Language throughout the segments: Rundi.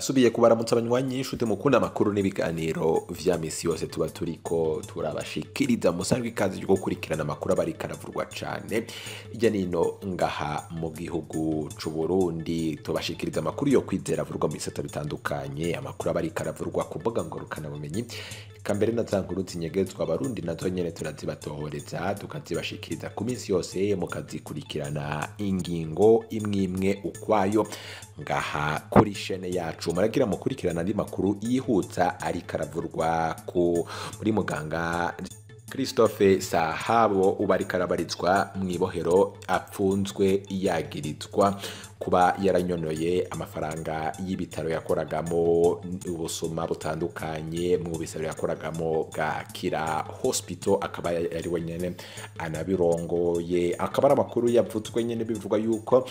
Ndasubiye kubaramutsa abanywanyi, inshuti mukunda amakuru n'ibiganiro vya misi yose tuba turiko turabashikiriza. Musanzwe ikaze ryo gukurikirana amakuru aba ariko aravurwa cane hirya nino ngaha mu gihugu c'u Burundi. Tubashikiriza amakuru yo kwizera avurwa mu bisata bitandukanye, amakuru aba ariko aravurwa ku mbuga ngurukanabumenyi, eka mbere na za nkuru zinyegezwa Abarundi nazo nyene turazibatohoreza tukazibashikiriza ku minsi yose, mukazikurikirana ingingo imwe imwe ukwayo ngaha kuri shene yacu. Muragira mukurikirana andi makuru yihuta ariko aravurwa ku muri muganga Christophe Sahabo, uba ariko arabarizwa mw'ibohero, apfunzwe yagirizwa kuba yaranyonoye amafaranga y'ibitaro yakoragamo, ubusuma butandukanye mu bitaro yakoragamo bwa Kira Hospital, akaba yari wenyene anabirongoye. Akaba ari amakuru yavutswe nyene bivugwa yuko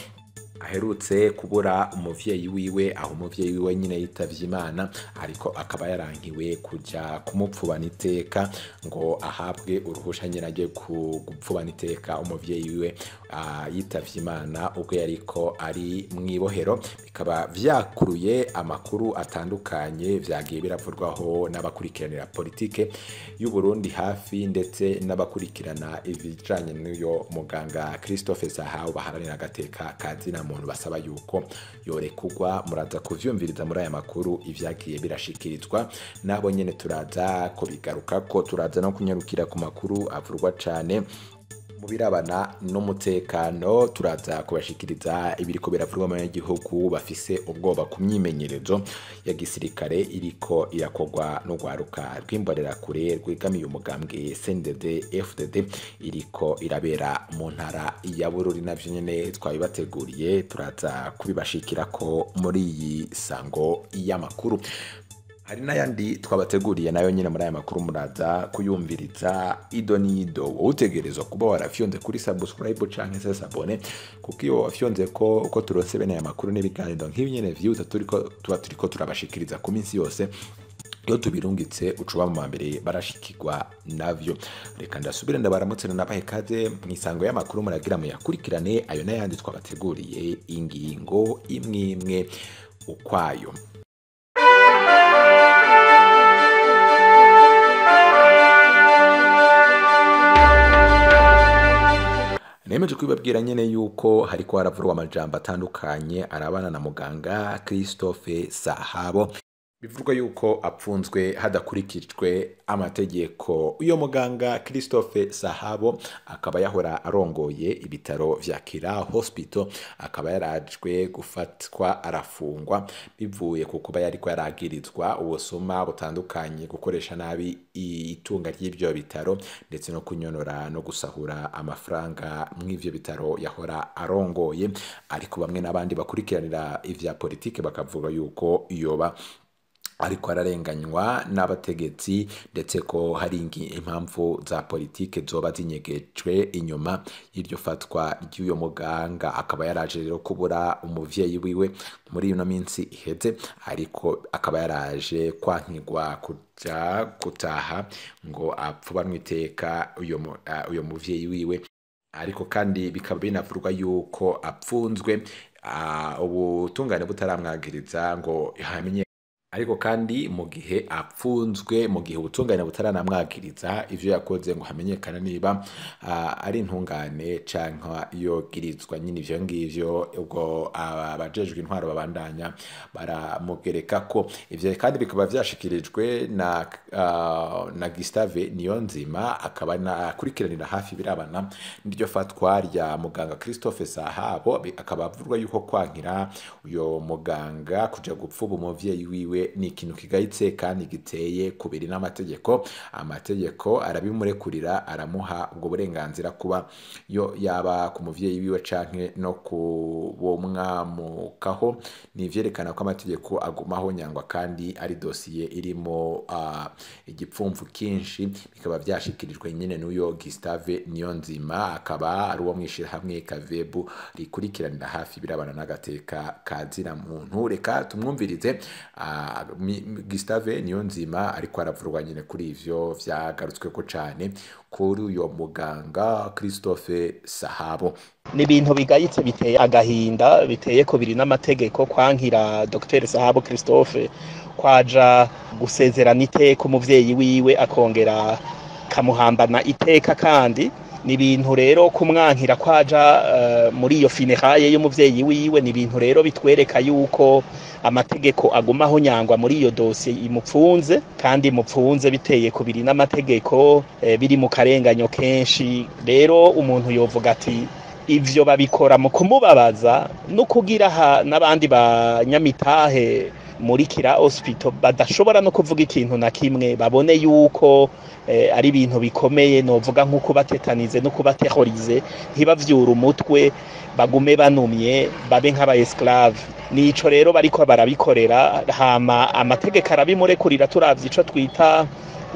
aherutse kubura umuvyeyi wiwe, aho umuvyeyi wiwe nyine yitavye Imana, ariko akaba yarankiwe kuja kumupfubana iteka ngo ahabwe uruhusha nyine aje gupfubana iteka umuvyeyi wiwe yitavye Imana ubwo yariko ari mw'ibohero. Bikaba vyakuruye amakuru atandukanye, vyagiye biravurwaho n'abakurikiranira politike y'u Burundi hafi, ndetse n'abakurikirana ibijanye n'uyo muganga Christophe Sahabo baharanira agateka ka zina muntu, basaba yuko yorekugwa. Muraza kuvyumviriza muri aya makuru ivyagiye birashikirizwa nabo nyene, turaza kubigarukako. Turaza no kunyarukira ku makuru avurwa cane mu birabana n'umutekano, turaza kubashikiriza ibiriko biravurwa mu banyagihugu bafise ubwoba ku myimenyerezo ya gisirikare iriko irakorwa n'urwaruka rw'imbonerakure rwegamiye umugambwe CNDD FDD, iriko irabera mu ntara ya Bururi. Navyo nyene twabibateguriye, turaza kubibashikirako muri iyi sango y'amakuru. Hari n'ayandi twabateguriye nayo nyine muri aya makuru, muraza kuyumviriza ido n'ido. Wowe utegerezwa kuba warafyonze kuri subscribe canke se s'abonner, kuko iyo wafyonze ko uko turonse bene aya makuru n'ibiganiro nk'ibi nyene vyihuta turiko tuba turiko turabashikiriza ku minsi yose, iyo tubirungitse ucuba mu mbere barashikirwa navyo. Reka ndasubire ndabaramutse nabahe ikaze mw'isango y'amakuru, muragira muyakurikirane ayo n'ayandi twabateguriye ingingo imwe imwe ukwayo. Nemeje kubibabwira nyene yuko hariko haravurwa amajambo atandukanye arabana na muganga Christophe Sahabo, bivugwa yuko apfunzwe hadakurikijwe amategeko. Uyo muganga Christophe Sahabo akaba yahora arongoye ibitaro vya Kira Hospital, akaba yarajwe gufatwa arafungwa bivuye ku kuba yariko yaragirizwa ubusuma butandukanye, gukoresha nabi itunga ry'ivyo bitaro, ndetse no kunyonora no gusahura amafaranga mw'ivyo bitaro yahora arongoye. Ariko bamwe n'abandi bakurikiranira ivya politike bakavuga yuko yoba ariko ararenganywa n'abategetsi, ndetse ko hari impamvu za politike zoba zinyegejwe inyuma y'iryo fatwa ry'uyo muganga. Akaba yaraje rero kubura umuvyeyi wiwe muri ino minsi iheze, ariko akaba yaraje kwankigwa kuja gutaha ngo apfubanwe iteka uyo muvyeyi wiwe. Ariko kandi bikaba binavurwa yuko apfunzwe ubutungane butaramwagiriza ngo hamenye, ariko kandi mu gihe apfunzwe, mu gihe ubutungane butaranamwagiriza ivyo yakoze ngo hamenyekane niba ari intungane canke yogirizwa nyine ivyo ngivyo, ubwo abajejwe intwaro babandanya baramugereka ko ivyo. Kandi bikaba vyashikirijwe na Gustave Niyonzima, akaba akurikiranira hafi birabana n'iryo fatwa rya muganga Christophe Sahabo. Akaba avurwa yuko kwankira uyo muganga kuja gupfuba umuvyeyi wiwe ni ikintu kigayitse kandi giteye kubiri n'amategeko. Amategeko arabimurekurira, aramuha ubwo burenganzira kuba yo yaba ku muvyeyi wiwe canke no kubomwamukaho. Ni ivyerekana ko amategeko agumaho nyangwa, kandi ari dosiye irimo igipfumvu kinshi. Bikaba vyashikirijwe nyine n'uyo Gustave Niyonzima, akaba ari uwo mwishirahamwe Kavebu rikurikiranira hafi birabana n'agateka ka zina muntu. Reka tumwumvirize. Gustave Niyonzima ariko aravurwa nyine kuri ivyo vyagarutsweko cane kuri uyo muganga Christophe Sahabo. Ni ibintu bigayitse, biteye agahinda, biteye ko biri n'amategeko kwankira Dr Sahabo Christophe kwaja gusezerana iteka umuvyeyi wiwe, akongera kamuhambana iteka. Kandi ni ibintu rero kumwankira kwaja muri iyo funérailles y'umuvyeyi wiwe, ni ibintu rero bitwereka yuko amategeko agumaho nyangwa muri iyo dosiye imupfunze, kandi imupfunze biteye kubiri n'amategeko, biri mu karenganyo kenshi. Rero umuntu yovuga ati ivyo babikora mu kumubabaza no kugira n'abandi banyamitahe muri Kira Hospital badashobora no kuvuga ikintu na kimwe, babone yuko ari ibintu bikomeye, novuga nko kubatetanize no kubaterrorize, ntibavyura umutwe, bagume banumye, babe nk'aba esclave. Nico rero bariko barabikorera. Hama amategeko arabimurekurira, turavye ico twita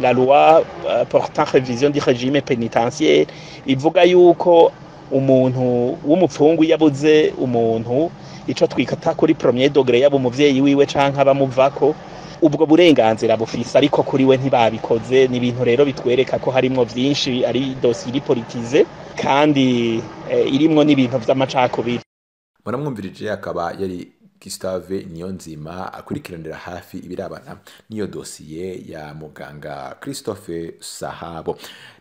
la loi portant révision du régime pénitentiaire, ivuga yuko umuntu w'umupfungu yabuze umuntu, ico twikata kuri premier degré, yaba umuvyeyi wiwe canke abamuvako, ubwo burenganzira bufise, ariko kuri we ntibabikoze. Ni ibintu rero bitwereka ko harimwo vyinshi, ari dossier iri politisée kandi irimwo n'ibintu vy'amacakubiri. Muramwumvirije, akaba yari Gustave Niyonzima akurikiranira hafi ibirabana n'iyo dosiye ya muganga Christophe Sahabo.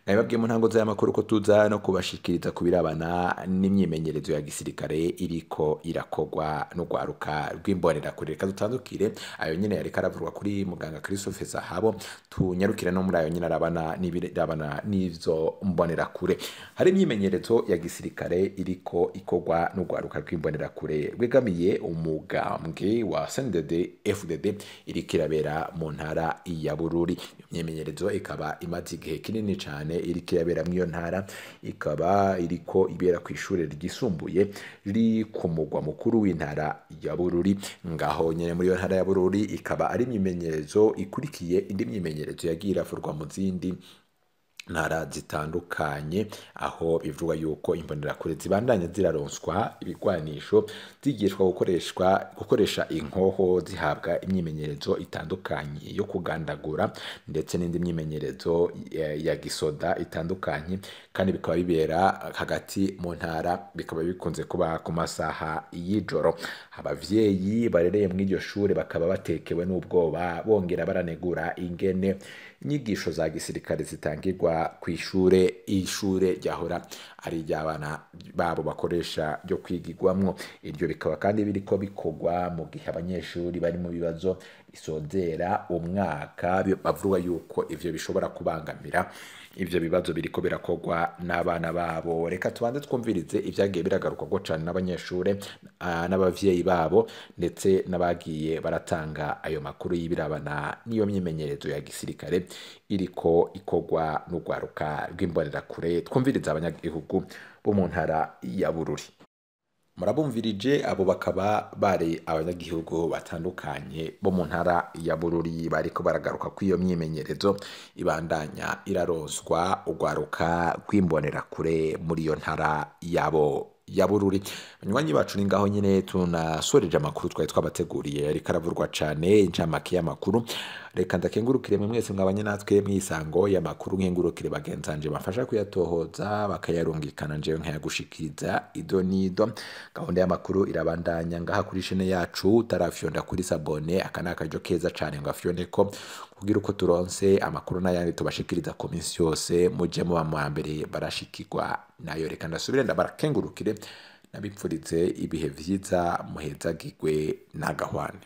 Nabibabwiye mu ntango z'amakuru ko tuza no kubashikiriza ku birabana n'imyimenyerezo ya gisirikare iriko irakogwa n'urwaruka rw'imbonerakure. Reka dutandukire ayo nyene yariko aravurwa kuri muganga Christophe Sahabo, tunyarukire no muri ayo nyene arabana n'ibirabana n'ivzo mbonerakure. Hari imyimenyerezo ya gisirikare iriko ikorwa n'urwaruka rw'imbonerakure rwegamiye umugambwe wa CNDD FDD, iriko irabera mu ntara ya Bururi. Iyo myimenyerezo ikaba imaze igihe kinini cane iriko irabera mw'iyo ntara, ikaba iriko ibera kw'ishure ryisumbuye riri ku mugwa mukuru w'intara ya Bururi. Ngaho nyene muri iyo ntara ya Bururi, ikaba ari imyimenyerezo ikurikiye indi myimenyerezo yagiye iravurwa mu zindi ntara zitandukanye, aho bivugwa yuko imbonerakure zibandanya ziraronswa ibigwanisho, zigishwa gukoresha inkoho, zihabwa imyimenyerezo itandukanye yo kugandagura, ndetse n'indi myimenyerezo ya gisoda itandukanye. Kandi bikaba bibera hagati mu ntara, bikaba bikunze kuba ku masaha y'ijoro. Abavyeyi barereye muri iryo shure bakaba batekewe n'ubwoba, bongera baranegura ingene inyigisho za gisirikare zitangirwa kw'ishure, ishure ryahora ari iry'abana babo bakoresha ryo kwigirwamwo. Iryo bikaba kandi biriko bikorwa mu gihe abanyeshuri bari mu bibazo bisozera umwaka, bavuga yuko ivyo bishobora kubangamira ivyo bibazo biriko birakorwa n'abana babo. Reka tubanze twumvirize ivyagiye biragarukwako cane n'abanyeshure, n'abavyeyi babo, ndetse n'abagiye baratanga ayo makuru y'ibirabana n'iyo myimenyerezo ya gisirikare iriko ikorwa n'urwaruka rw'imbonerakure. Twumvirize abanyagihugu bo mu ntara ya Bururi. Murabumvirije, abo bakaba bari abanyagihugu batandukanye bo mu ntara ya Bururi, bariko baragaruka kw'iyo myimenyerezo ibandanya iraronswa urwaruka rw'imbonerakure muri iyo ntara yabo ya Bururi. Banywanyi bacu, ni ngaho nyene tunasoreje amakuru twari twabateguriye ariko aravurwa cane, incamake y'amakuru. Reka ndakengurukire mwe mwese mwabanye natwe mwisango y'amakuru, nkengurukire bagenzanje bafasha kuyatohoza bakayarungikana, njewe nkayagushikiriza ido nido. Gahunda y'amakuru irabandanya ngaha kuri chaîne yacu. Utarafyonda kuri s'abonner, aka ni akaryo keza cane ngo afyonde ko, kugira uko turonse amakuru n'ayandi tubashikiriza ku minsi yose muje muba mu mbere barashikirwa nayo. Reka ndasubire ndabarakengurukire, nabipfurize ibihe vyiza, muhezagirwe n'agahwane.